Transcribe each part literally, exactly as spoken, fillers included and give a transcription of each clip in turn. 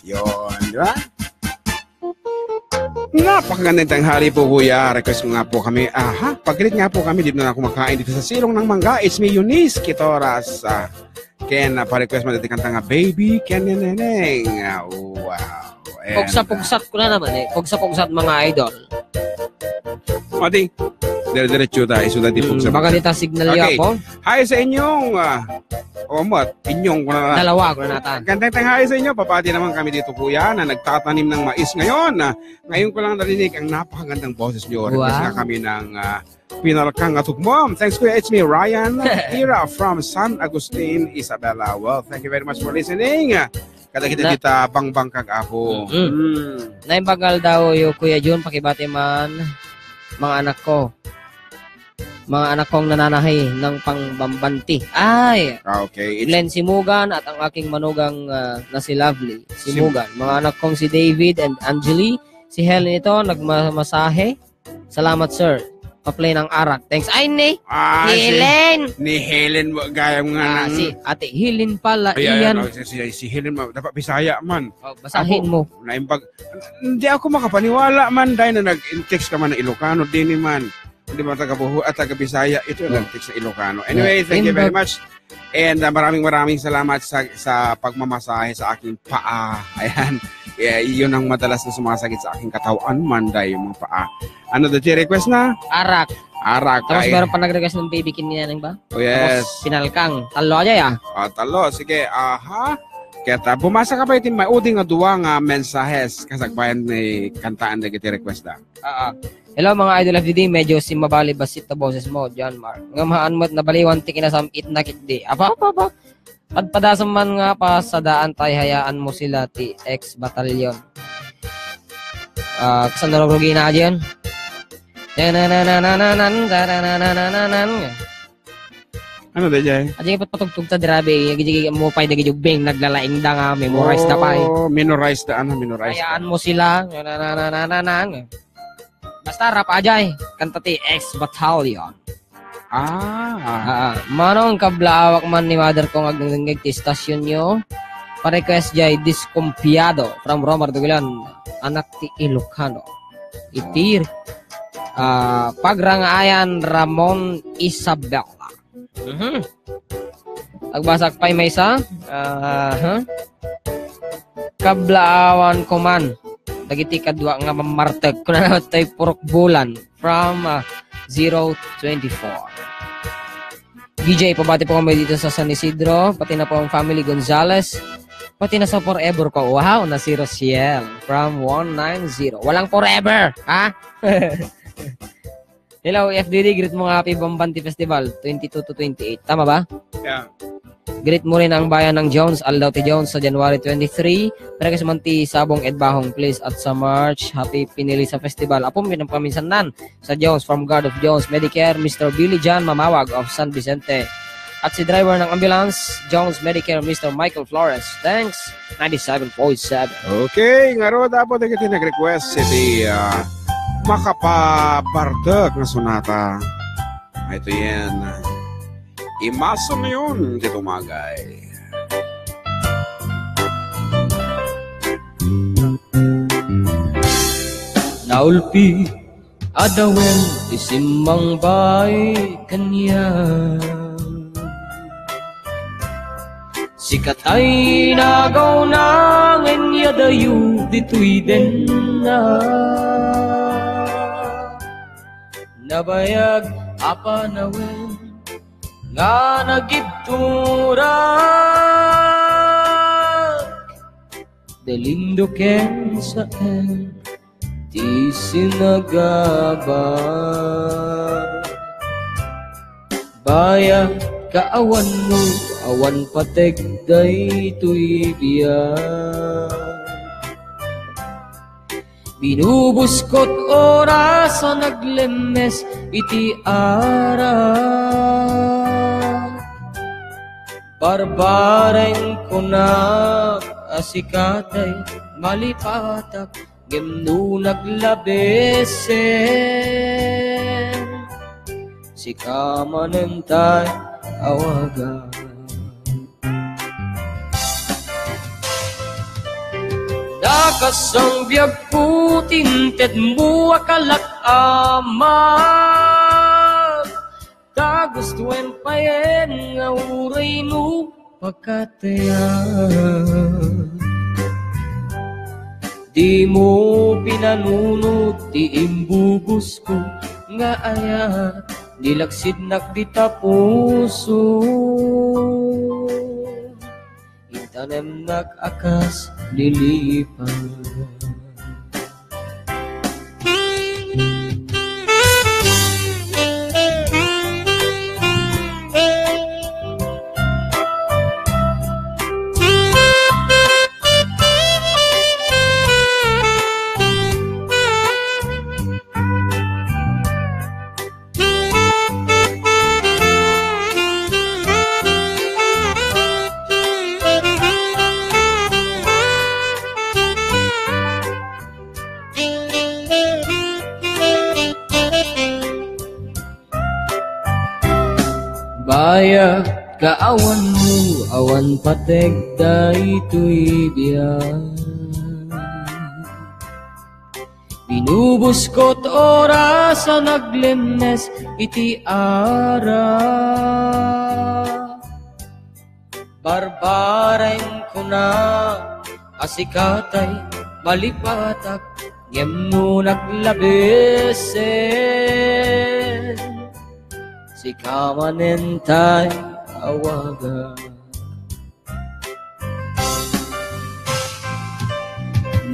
Yun, di ba? Napakagandang tanghali po, kuya. Request ko nga po kami. Aha, pag-greet nga po kami dito na kumakain dito sa Silong ng Mangga. It's me, Eunice Quitoras. Ah, ken, ah, pa-request mo dito kanta nga Baby Ken Neneng. Ah, wow. And, ah, pugsa-pugsat ko na naman eh. Pugsa-pugsat, mga idol. Mati, dire-diretso ta. Isunod di Mm, pugsa-pugsat. Baka dita signal niya Okay. ako. Hi sa inyong, ah, oh, mat, inyong ko na lang. Dalawa ko na natan. Gandang tanghali sa inyo. Papati naman kami dito, kuya, na nagtatanim ng mais ngayon. Ah, ngayon ko lang narinig ang napakagandang boses niyo. Request Wow. nga kami ng, ah, Pinalkang Atugmom. Thanks, Kuya. It's me, Ryan Ira from San Agustin, Isabela. Well, thank you very much for listening. Kada kita Na- kita bangbang kag apo. Mm-mm. Mm. Naimbagal daw yo, Kuya Jun, pakibati man mga anak ko. Mga anak kong nananahi ng pangbambanti. Ay! Ah, okay. It's Glenn Simugan at ang aking manugang, ah, na si Lovely Sim- Simugan. Mga anak kong si David and Angeli. Si Helen ito, nagmamasahe. Salamat, sir. Pa-play ng arak. Thanks. Ay, ni Ah, si Helen! Ni Helen, wa-, gayam nga Ah, ng si Ate Helen pala, Ayan, iyan. oh, si, si, si Helen, ma-, dapat Bisaya man. Oh, basahin Ako, mo. naimbag-, hindi ako makapaniwala man, dahil na nag-text ka man ng Ilocano, di ni man. Hindi man taga Bohol at taga Bisaya, ito yung Oh. nag-text sa Ilocano. Yeah. Anyway, thank you very Imbag- much. And, uh, maraming, maraming salamat sa, sa pagmamasahe sa aking paa. Ayan. Yeah, yun ang madalas na sumasakit sa aking katawan, Manday, yung mga paa. Ano, the request na? Arak. Arak, Tapos ay. meron pa nag-request ng Baby Ken Neneng ba? Oh, yes. Tapos pinalkang. Talo aja ya. Ah, talo. Sige, aha. Kaya ta, bumasa ka pa iti maudi nga duwa nga mensahes kasagbayan ni kantaan dagiti request da. Ah, ah. Hello, mga idol F D D. Medyo simmabali bassit ta boses mo, John Mark. Ngem haan met nabaliwan ti kinasam-itna ketdi. Apa, apa, apa? Padpadasem man nga pasadaan tay hayaan mo sila ti X Battalion. Ah, kasano rugi na diyan? Nanananananan, nanananananan. Ano da, Jay? Adi nga patpatugtog ta, grabe. Agi, agi, mo pay, dagi jugbing, naglalaing da nga, memorize da pay. Oh, memorize da, ano, memorize da. Hayaan mo sila. Nanananananan. Basta rap, ajay. Kanta ti X Battalion. Ah. Ah, manong kablaawak man ni mother ko nga agdengdengngeg ti istasyon yo. Pa-request jay Diskumpiado from Romar Dugulan, anak ti Ilocano. Iti, ah, Pagrangayan Ramon Isabela. Mhm. Agbasak pay maysa. Aha. Kablaawan ko man dagiti kadua nga mammartek. Kunana toy Purok Bulan from, ah, zero twenty-four. D J, pabati po kami dito sa San Isidro, pati na po ang family Gonzales, pati na sa forever ko. Wow, na si Rosiel from one nine zero. Walang forever, ha? Hello, F D D, greet mo nga happy Bambanti Festival, twenty-two to twenty-eight. Tama ba? Yeah. Greet mo rin ang bayan ng Jones, Aldao ti Jones sa January twenty-three. Parekas man ti Sabong Ed Bahong, please, at sa March, happy Pinili sa Festival. Apom, pinagpaminsanan sa Jones from God of Jones, Medicare, Mister Billy John Mamawag of San Vicente. At si driver ng ambulance, Jones Medicare, Mister Michael Flores. Thanks, ninety-seven point seven. Okay, ngarud, apo, dagiti nag-request iti, ah, makapabartek nga sonata. Ito yan. Imaso ngayon, ti tumagay. Naulpi Adawen ti simmangbaay kaniak. Sikatay nagaw nangen ya dayo ditoy denna. Nabayag a panawen nga nagibturak. Dalindo ken saen ti sinagaba. Bayag kaawanmo, awan pateg daytoy biag. Binubuskot oras a naglemmes iti arak. Barbareng kunak a sikatay malipatak, ngem no naglabesen, sika manen tay awagan. A kas ang biagko, tintedmo a kalak amat. Ta gustoen payen nga uray no pakateyan. Dimo pinanunot ti imbugosko nga ayat, nilaksidnak dita puso. Intanemnak a kas lilipan. Bayat kaawanmo, awan pateg daytoy biag. Binubuskot oras a naglemnes iti ara. Barbara, inkuna, a sikatay malipatak, ngem no naglabesen, sika manen tay awagan.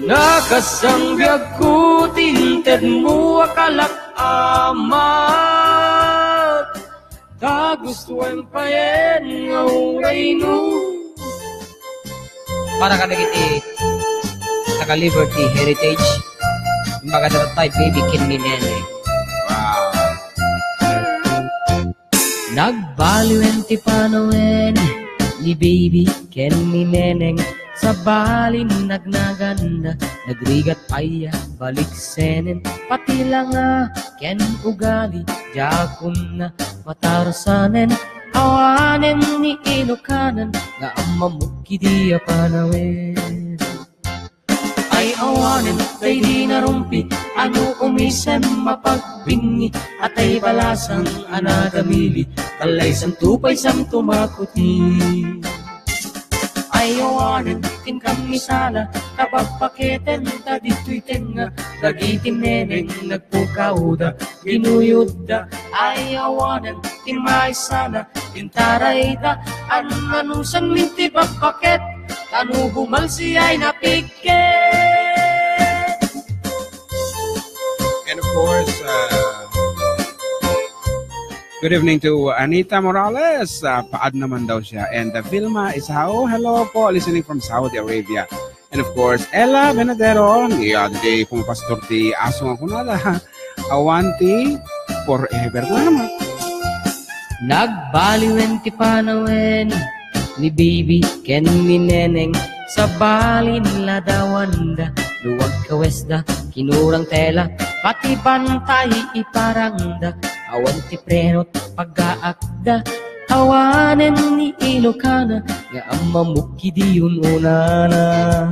Nakasangbiagko ti intedmo a kalak amat. Ta gustoen payen nga urayno. Para kadagiti taga Liberty Heritage, imbagada tayo, Baby Ken ni Nene. Wow. Nagbaliwen ti panawen ni Baby ken ni Neneng. Sabalin nagnaganda, nagrigat pay a baliksenen. Pati langa ken ugali, diakon na matarsanen. Awanen ni Ilokanan nga ammamok idi a panawen. Ay awanen daydi narumpi, ano umisen mapagbinni, atay balasang a nagamili, kallaysanto pay santo makuti. Ay awanen ti inkan misala, ta babbaketen ta ditoy tengnga, dagiti neneng nagpukawda, ginuyodda. Ay awanen ti maisala, intarayda, an-anusanmin ti babbaket, ta no bumalsi ay napigket. And of course, uh, good evening to Anita Morales. Uh, paad naman daw siya. And, uh, Vilma Isao, hello po, listening from Saudi Arabia. And of course, Ella Benadero, yeah, di pumapastor ti aso nga kunada. Awan ti forever naman. Nagbaliwen ti panawen ni Baby ken ni Neneng, sabalin ladawanda, luag kawesda, kinurang tela, pati bantay iparangda, awan ti prenot paggaakda, awanen ni Ilokana nga ammamok idi un-unana.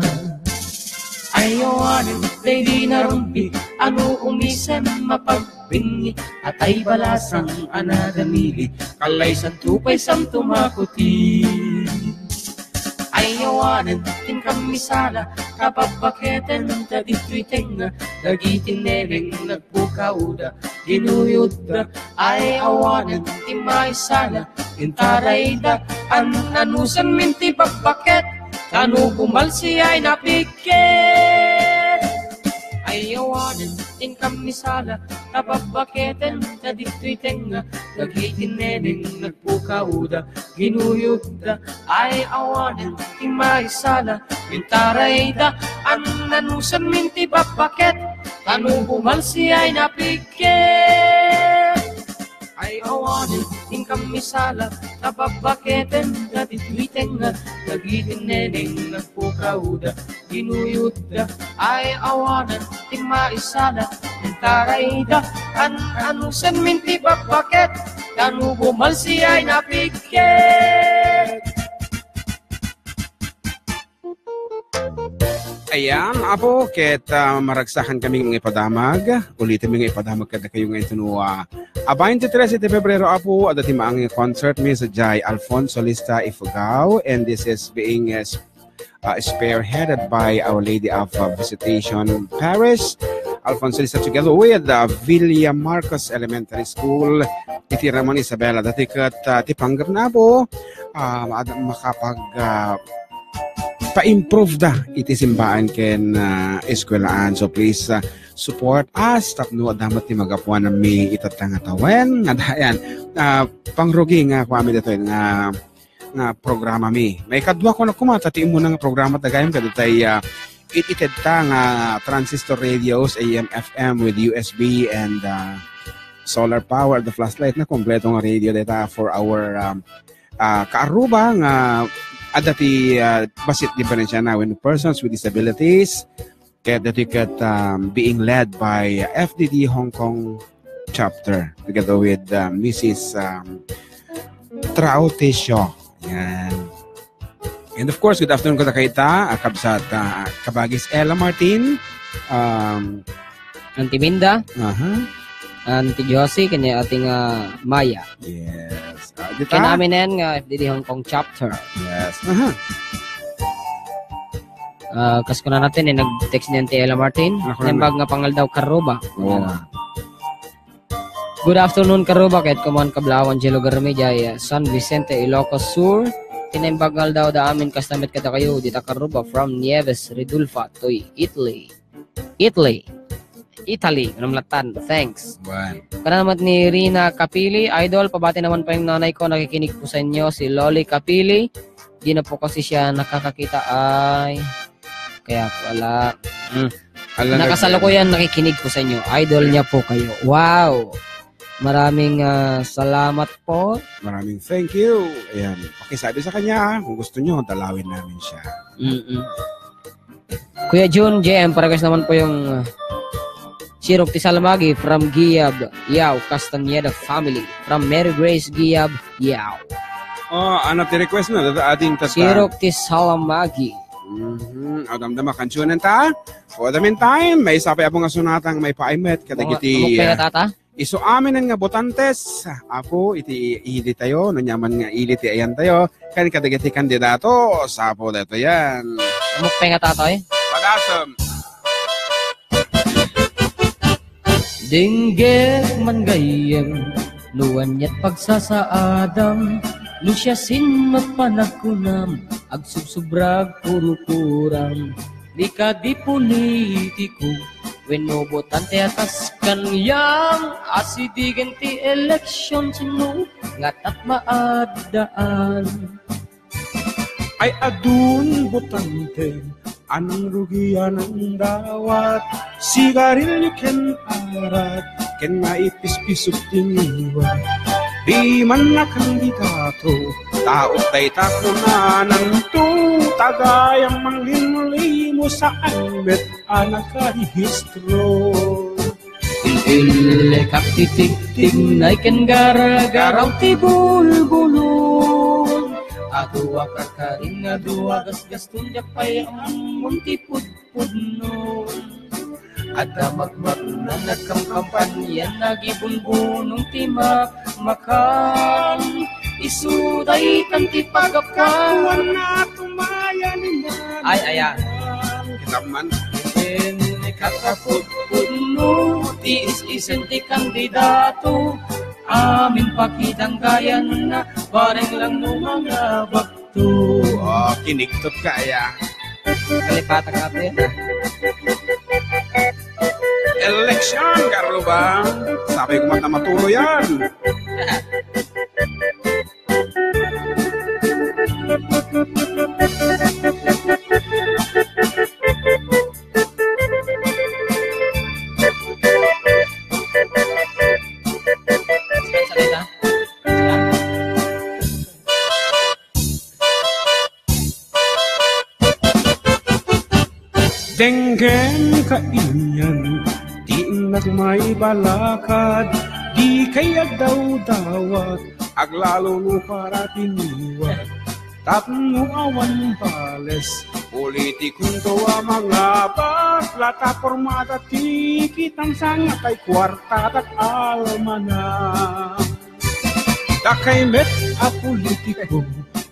Ay awanen daydi narumpi, ano umisen mapagbinni, atay balasang a nagamili, kallaysanto pay santo makuti. Ay awanen ti inkan misala, ta babbaketen ta ditoy tengnga, dagiti neneng nagpukawda, ginuyodda. Ay awanen ti maisala, intarayda, an-anusanmin ti babbaket, ta no bumalsi ay napigket. Ay awanen ti inkan misala, ta babbaketen ta ditoy tengnga, dagiti neneng nagpukawda, ginuyodda. Ay awanen ti maisala, intarayda, an-anusanmin ti babbaket, ta no bumalsi ay napigket. Ay awanen ti inkan misala, ta babbaketen ta ditoy tengnga, dagiti neneng nagpukawda, ginuyodda. Ay awanen ti maisala, intarayda, an-anusanmin ti babbaket, ta no bumalsi ay napigket. Ayan, Apo, ket, ah, maragsakan kami nga ipadamag. Ulitem nga ipadamag kadakayo nga ito no, ah, a twenty-three iti Febrero, Apo, adda ti maang nga concert mi sadiay Alfonso Lista Ifugao, and this is being, uh, s-, uh, spearheaded by Our Lady of, uh, Visitation Parish, Alfonso Lista, together with, uh, Villa Marcos Elementary School, iti Ramon Isabela. Dati ket, uh, ti panggepna, Apo, uh, ad-, makapag, uh, pa-improve da iti simbaan ken, ah, eskuelaan. So please, ah, support us tapno adda met ti magapuanmi itatta nga tawen. Adayan, ah, pangrugi nga kuami ditoy nga, nga programa mi. Maikadua ko na kuma, ta ti immuna nga programa ta gayam kaditay, ah, it-, itedta nga transistor radios, A M, F M with U S B and, ah, solar power, the flashlight na kompleto nga radio data for our, um, ah, kaarruba nga adda ti, ah, bassit diferensiana wenno persons with disabilities. Ket datoy ket, um, being led by F D D Hong Kong chapter together with, uh, Missus, um, Trao Tesio. Yan. And of course, good afternoon kadakaita, ah, kabsat, ah, kabagis Ella Martin, um, Auntie Minda, aha, Auntie Josie, ken ni Ate nga Maya. Yes. Ah, dita? Ken amin nga F D D Hong Kong chapter. Yes. Aha. Ah, kas kuna natin, eh, nag-text ni Auntie Ella Martin. Ano kuna na? Naimbag nga pangaldaw, Karuba. Wow. Good afternoon, Karuba. Ket kuman kablawan, Jello Garmi, jay, ah, San Vicente, Ilocos Sur. Ti naimbag nga aldaw da amin, kasta met kadakayo, dita Karuba, from Nieves, Ridulfa, toy Italy. Italy. Italy, manamlatan. Thanks. Wan. Kana naman ni Rina Capili, Idol, pabati naman po yung nanay ko, nakikinig po sa inyo, si Loli Capili. Di na po kasi siya nakakakita ay. Kaya pala. Mm. Ala, nakasalukuyan, nakikinig po sa inyo. Idol niya po kayo. Wow! Maraming, ah, salamat po. Maraming thank you. Ayan. Pakisabi sa kanya, kung gusto nyo, dalawin namin siya. Mm-mm. Kuya Jun, J M, para guys naman po yung, ah, Sirok ti Salamagi from Giab, Yao, Castañeda family. From Mary Grace Giab, Yao. Oh, ano ti request na? Dada ading tata. Sirok ti Salamagi. Mhm. Adam da makansionan ta. For the meantime, may sapay apo nga sunatang may paimet kadagiti, mga, mga ah, tata? Isu amin nga botantes, Apo, iti ili tayo, no nyaman nga ili ti ayan tayo, kan kadagiti kandidato, Apo, daytoy yan. Amok pa nga tatoy? Padasem. Dengget man gayyem, no aniat pagsasaadam, no siasino met panagkunam, agsubsubrag kurukuram. Ni kadi politiko, wenno botante a kas kaniam, asidigen ti eleksyon sino nga tatmaaddaan. Ay adun botante, anang rugian ang dawat, sigarilyo ken arak, ken maipispisok ti ngiwat. Di man nakandidato, tao dayta kunananto, tagayang manglimlimo saan met a nakarehistro. Intilekak ti tigtignay ken gargaraw ti bulbulong. Adu a kakarin, adu a gasgaston, diak pay ammon ti pudpudnon. Adda magmagna, nagkamkampanyan, nagibunbunong ti ma-, makan. Isu daytan ti pagapkawan na tumayan. Ay, ayan. Kita man. Ken ni kakapudpudno, ti is-isen ti kandidato. Amin pakitang gayan na, bareng lang no mangabak. To, oh, kinigtot ka, aya. Kalipatan ka, ate. Eleksyon, Carlo ba? Sabi ko, mata maturo yan. Denggen kailian ti innak maibalakad, di kay agdawdawat, aglalo no para tiniwat. Tapno awan bales, politikonto a mangabat, platapormada ti kitang sanga tay kuartadak almana. Dakay met a politiko,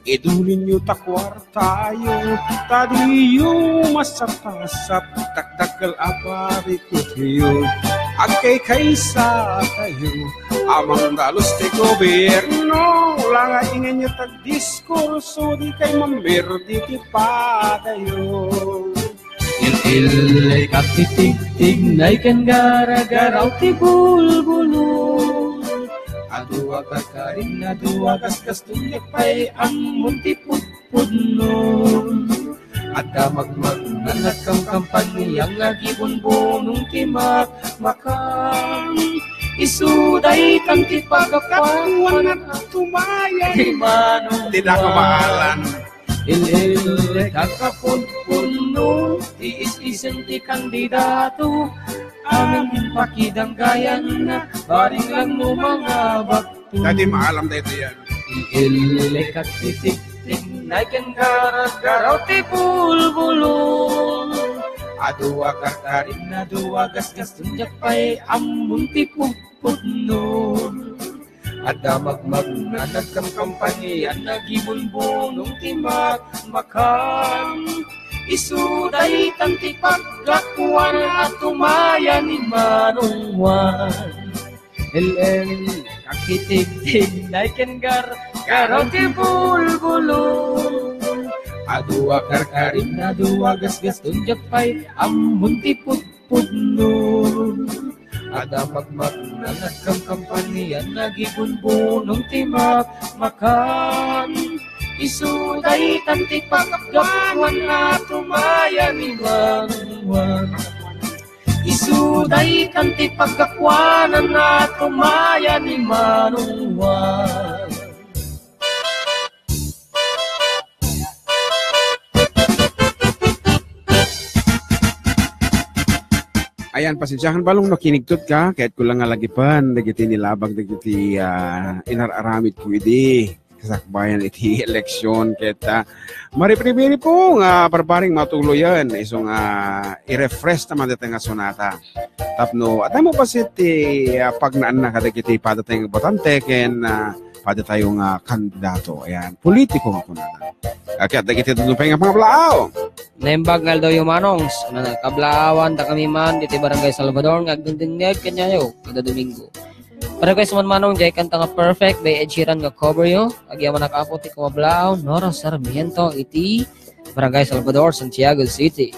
idulinyo ta kuartayo, ta diyo masapasap, dakdakkel a parikutyo. Agkaykaysa tayo, amang dalus ti gobierno, la nga ingenyo tag diskurso, dikay mamirdi ti padayo. Il-il, katitigtig, nay ken garagaraw ti bulbulo. Adu a kakarin, adu a gasgaston, diak pay ammon ti pudpudno. Adda magmagna, nagkamkampanya nga agibunbunong ti makmakam. Isu daytan ti pagkakuan a tumayan ni Manong Ti dako Juan. Maalan. Il-il, kakapunpunno, ti is-isen ti kandidato. Amin pakidanggayan, baring lang no mangabat. Dati maalam daytoy yan. Il-il, katitigtig, nay ken garagaraw ti bulbulo. Adu a karkarin, adu a gasgaston, diak pay ammon ti pudpudno. Adda magmagna, nagkamkampanya nga agibunbunong ti makmakam. Isu daytan ti pagkakuan a tumayan ni Manong Juan. Il-il, kakitigtig, nay ken garagaraw ti bulbulo. Adu a karkarin, adu a gasgaston, diak pay ammon ti pudpudno. Adda magmagna, nagkamkampanya nga agibunbunong ti makmakam. Isu daytan ti pagkakuan a tumayan ni Manong Juan. Isu daytan ti pagkakuan a tumayan ni Manong Juan. Ayan, pasensiakan balong no kinigtot ka, ket kulang nga lagipen dagiti nilabag dagiti, ah, inar-aramid ko idi kasakbayan iti eleksyon, ket, ah, maripiripiri po nga barbaring matuloyen, isu nga i-refresh naman dita nga sonata. Tapno, adda mo pasit ti, ah, pagnaanna kadagiti padatay nga botante ken, ah, padatay nga kandidato. Ayan, politiko nga kunana. Ket dagiti dudupay nga pangablaaw. Naimbag nga aldaw yo, Manong. Ano na, kablaawan da kami man, diti Barangay Salvador, nga agdengdengngeg kaniayo, kada Domingo. Para request man, Manong, jay kanta nga Perfect by Ed Sheeran nga cover yo. Agyamanak, Apo, ti kablaaw, Nora Sarmiento, iti Barangay Salvador, Santiago City.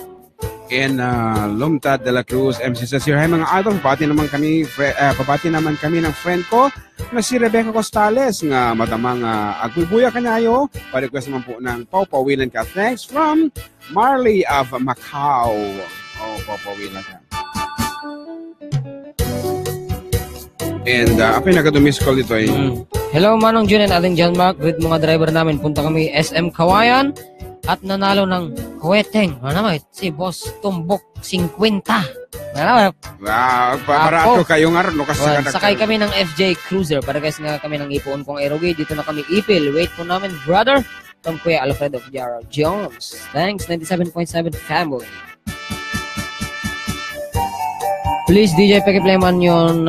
And, ah, Lumtad de la Cruz, M C Cecil. Hi, mga idol. Pabati naman kami, fre-, ah, pabati naman kami ng friend ko na si Rebecca Costales nga madama nga agbuybuya kaniayo. Pa-request naman po ng Pawpawilan Ka. Thanks from Marley of Macau. Oh, Pawpawilan Ka. And, ah, apay, nagadu-miss call ditoy. Mm. Hello, Manong Jun and Aling John Mark. Greet mga driver namin. Punta kami S M Kawayan at nanalo ng kuweteng. Ano naman? Si Boss Tumbok singkwenta. Ano? Wow, pa-, barato Apo. Kayo nga ron, no? Kasi Well, nga sakay nagka- kami ng F J Cruiser para guys nga kami ng ipuon kong erogi. Dito na kami ipil. Wait po namin, brother. From Kuya Alfredo Fiara Jones. Thanks, ninety-seven point seven family. Please, D J, pakiplay man yun.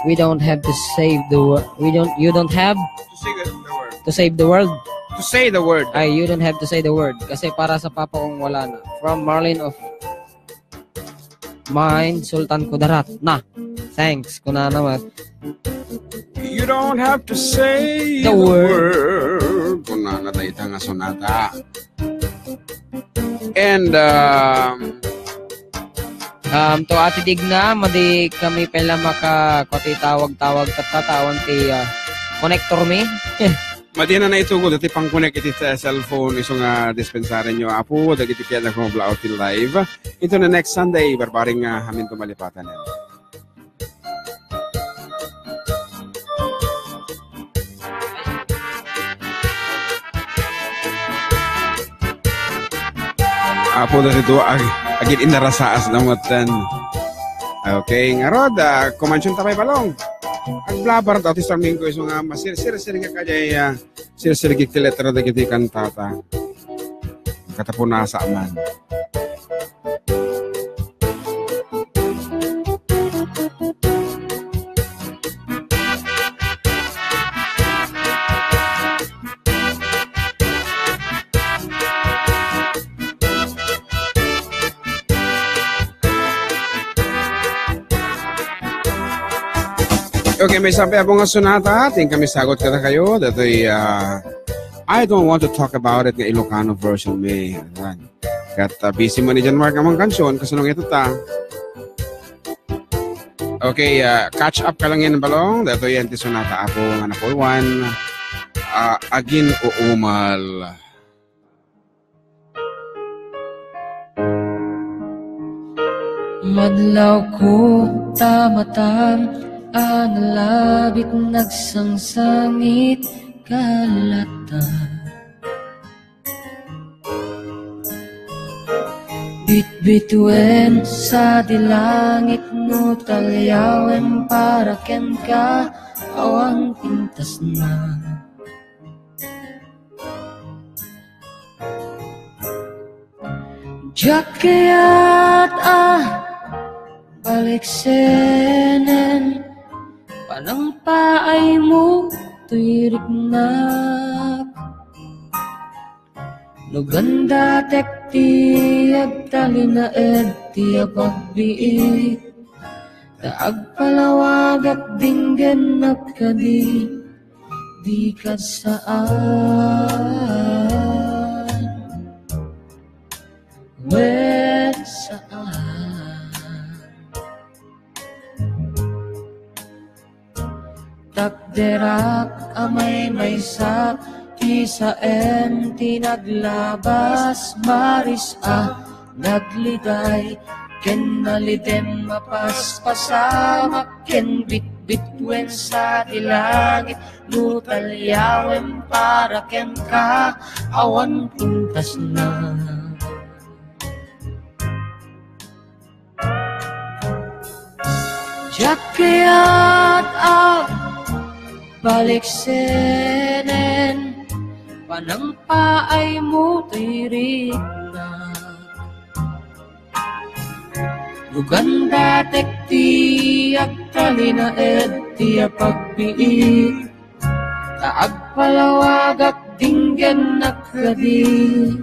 We don't have to save the world. We don't, you don't have To say the word. To save the world. To say the word. Ay, you don't have to say the word. Kasi para sa papa kong wala na. From Marlene of Mind, Sultan Kudarat. Na. Thanks. Kuna naman. You don't have to say The the word. Word. Kuna na tayo nga sonata. And, um, Um, to Ate Digna, madi kami pala maka-, kuti tawag-tawag, tatawan ti, ah, connector mi. Madi na naitugo, dati pang-connect iti sa cellphone, isu nga dispensaren nyo, Apo, dagiti kaya nagmablaot ti live. Into the next Sunday, barbaring nga amin tumalipatan. Apo, dati dua, ag-, agin inarasaas na mutan. Okay, ngarod, ah, kumansyon ta pay balong. Agblabar ta ti Sarmiento isu nga masirsirsiring kadiay, ah, sirsirgik ti letra dagiti kantata. Katapunasa man. Okay, maysa pay, Apo, nga sonata, ti inkami sagut kadakayo, datoy, ah, I Don't Want to Talk About It nga Ilocano version mi. Ayan. Ket, ah, busy man ni John Mark amang kansion, kasano nga ita ta? Okay, ah, catch up ka lang yan, Balong. Datoy yan ti sonata, Apo, nga napulwan. Ah, agin-uumal. Madlawko ta matam a nalabit nagsangsangit kalatan. Bitbituen sa di langit no talyawen para kenka awan pintasna. Diak kayat a baliksenen panangpaaymo toy riknak. Nugandatek ti agtalinaed ti apagbiit, ta agpalawagak dinggennak kadi. Dika saan. Wen saan. Takderak a maymaysa, ti saem ti naglabas, maris a nagliday, ken nalidem a paspasamak, ken bitbituen sa ti langit, no talyawen para kenka, awan pintasna. Diak kayat a baliksenen panangpaaymo toy riknak. Nugandatek ti agtalinaed ti apagbiit, ta agpalawagak dinggennak kadi.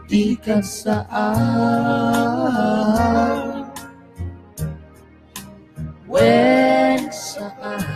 Dika saan. Wen saan.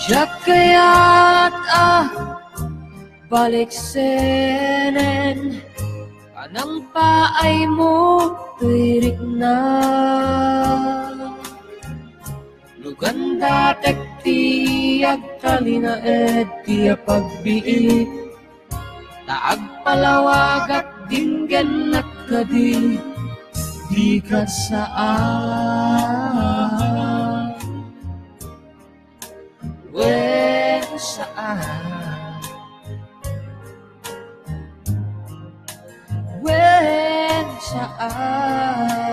Diak kayat a baliksenen panangpaaymo toy riknak. Nugandatek ti agtalinaed ti apagbiit, ta agpalawagak dinggennak kadi. Dika saan. Wen saan. Wen saan.